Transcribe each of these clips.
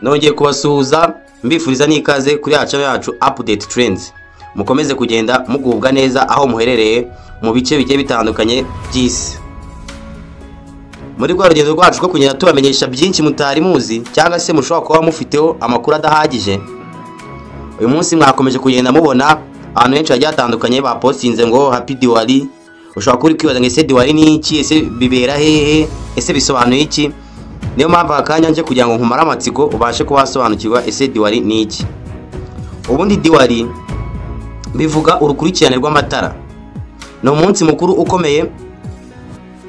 Nongeye kubasuhuza mbifuriza n'ikaze kuri ya channel yacu Update Trends. Mukomeze kugenda mugubwa neza aho muherereye mu bice bigiye bitandukanye by'isi. Muri rwa rugendo rwacu rwo kugenda tubamenyesha byinshi mutari muzi cyangwa se mushobora kuba mufiteho amakuru adahagije. Uyu munsi mwakomeje kugenda mubona ahantu henshi hagiye hatandukanye bapostinze ngo Happy Diwali. Ushobora kuba uri kwibaza ngo ese Diwali ni iki, ese bibera hehe, ese bisobanuye iki? Niyo mpamvu akanya nje kugira ngo nkumare amatsiko ubashe kuba wasobanukirwa ese Diwali ni iki. Ubundi Diwali bivuga urukurikirane rw'amatara. Ni umunsi mukuru ukomeye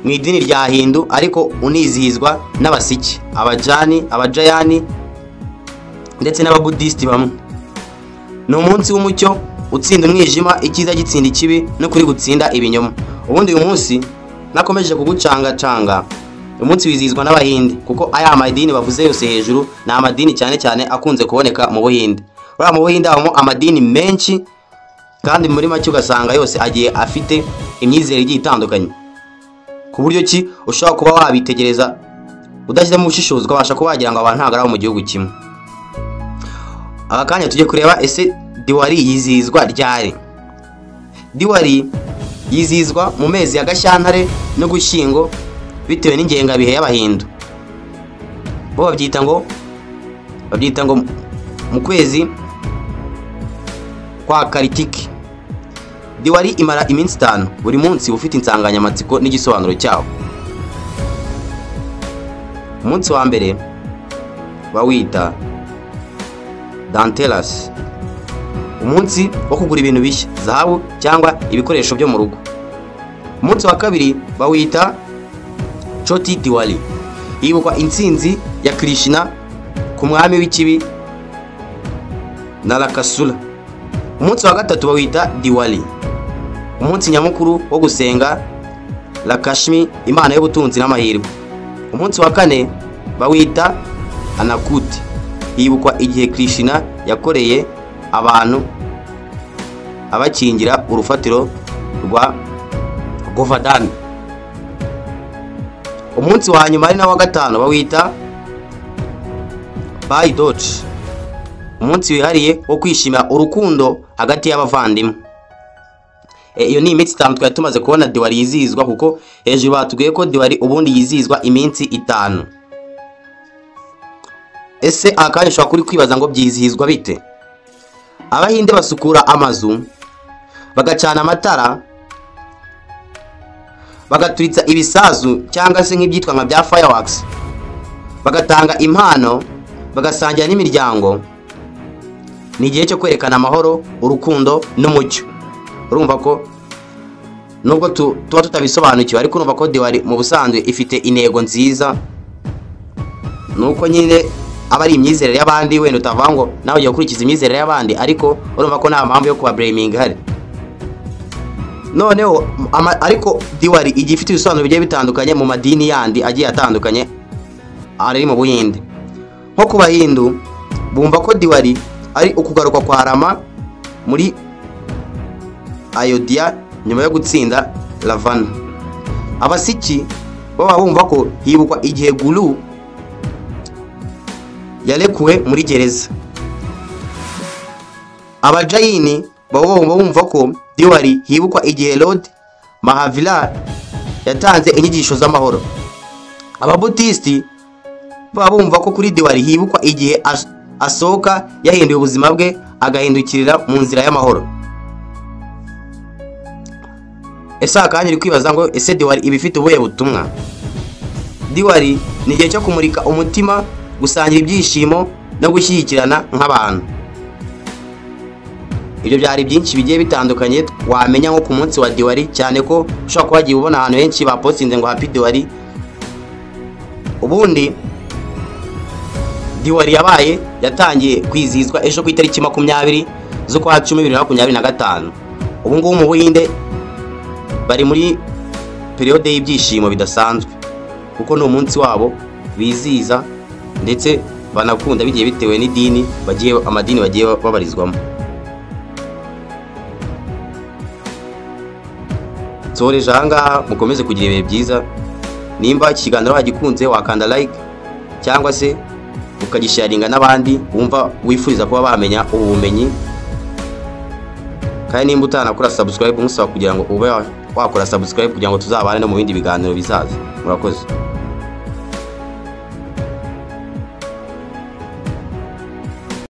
mu idini rya Hindu, ariko unizihizwa n'Abasiki, Abajani, Abajayani ndetse n'Ababudisiti bamwe. Ni umunsi w'umucyo utsinda umwijima, icyiza gitsinda ikibi, no kuri gutsinda ibinyoma. Ubundi uyu munsi nakomeje kugucangacanga. Uyu munsi wizihizwa n'Abahinde, kuko aya madini bavuze yose hejuru ni amadini cyane cyane akunze kuboneka mu Buhinde. Uriya mu Buhinde habamo amadini menshi, kandi muri make ugasanga yose agiye afite imyizerere igiye itandukanye, ku buryo ki ushobora kuba wabitegereza udashyizemo ubushishozi ukabasha kuba wagira ngo abantu ntabwo ari abo mu gihugu kimwe. Aka kanya tujye kureba ese Diwali yizihizwa ryari. Diwali yizihizwa mu mezi ya Gashyantare no Gushyingo bitewe n'ingengabihe y'Abahindu. Bo babyita ngo mu kwezi kwa Karitiki. Diwali imara iminsi 5, buri munsi ufite insanganyamatsiko n'igisobanuro cyawo. Umunsi wa mbere bawita Dhanteras, umunsi wo kugura ibintu bishya, zahabu cyangwa ibikoresho byo mu rugo. Umunsi wa kabiri bawita Choti Diwali, hibukwa intsinzi ya Krishna ku mwami w'ikibi Narakasura. Umunsi wa gatatu bawita Diwali, umunsi nyamukuru wo gusenga Lakshmi, imana y'ubutunzi n'amahirwe. Umunsi wa kane bawita Anakuti, hibukwa igihe Krishna yakoreye abantu abakingira urufatiro rwa Govardhan. Umunsi wa nyuma ari na wa gatanu bawita Bhai Dooj, umunsi wihariye wo kwishimira urukundo hagati y'abavandimwe. Iyo ni iminsi 5 twari tumaze kubona Diwali yizihizwa, kuko hejuru batubwiye ko Diwali ubundi yizihizwa iminsi 5. Ese akanya ushobora kuri kwibaza ngo byizihizwa bite? Abahinde basukura amazu, bagacana amatara, bagaturitsa ibisazu cyangwa se nk'ibyitwa nka bya fireworks, bagatanga impano, bagasangira n'imiryango. Ni igihe cyo kwerekana amahoro, urukundo n'umucyo. Urumva ko nubwo tuba tutabisobanukiwe, ariko urumva ko Diwali mu busanzwe ifite intego nziza. Nuko nyine aba ari imyizerere y'abandi, wenda utavuga ngo nawe ugiye gukurikiza imyizerere y'abandi, ariko urumva ko nta mpamvu yo kuba blaming ihari. Noneho ariko Diwali igiye ifite ibisobanuro bigiye bitandukanye mu madini yandi agiye atandukanye ari mu Buhinde. Nko ku Bahindu bumva ko Diwali ari ukugaruka kwa Rama muri Ayodhya nyuma yo gutsinda Ravana. Abasiki baba bumva ko hibukwa igihe Guru yarekuwe muri gereza. Abajayini baba bumva ko Diwali hibukwa igihe Lord Mahavira yatanze inyigisho z'amahoro. Ababudisti baba bumva ko kuri Diwali hibukwa igihe Asoka yahinduye ubuzima bwe agahindukirira mu nzira y'amahoro. Ese akanya uri kwibaza ngo ese Diwali iba ifite ubuhe butumwa? Diwali ni igihe cyo kumurika umutima, gusangira ibyishimo no gushyigikirana nk'abantu. Ibyo byari byinshi bigiye bitandukanye wamenya nko ku munsi wa Diwali, cyane ko ushobora kuba wagiye ubona ahantu henshi bapostinze ngo Happy Diwali. Ubundi Diwali yabaye yatangiye kwizihizwa ejo ku itariki 20 z'ukwa 10 2025. Ubu ngubu mu Buhinde bari muri periode y'ibyishimo bidasanzwe, kuko ni umunsi wabo bizihiza ndetse banakunda bigiye bitewe n'idini bagiye, amadini bagiye babarizwamo. Nsoreje aha ngaha, mukomeze kugira ibihe byiza. Nimba iki kiganiro wagikunze wakanda like cyangwa se Ukagisharinga n'abandi wumva wifuriza kuba bamenya ubu bumenyi. Kandi nimba utanakora subscribe, nkusaba kugira ngo ube wakora subscribe kugira ngo tuzabane no mu bindi biganiro bizaza. Murakoze.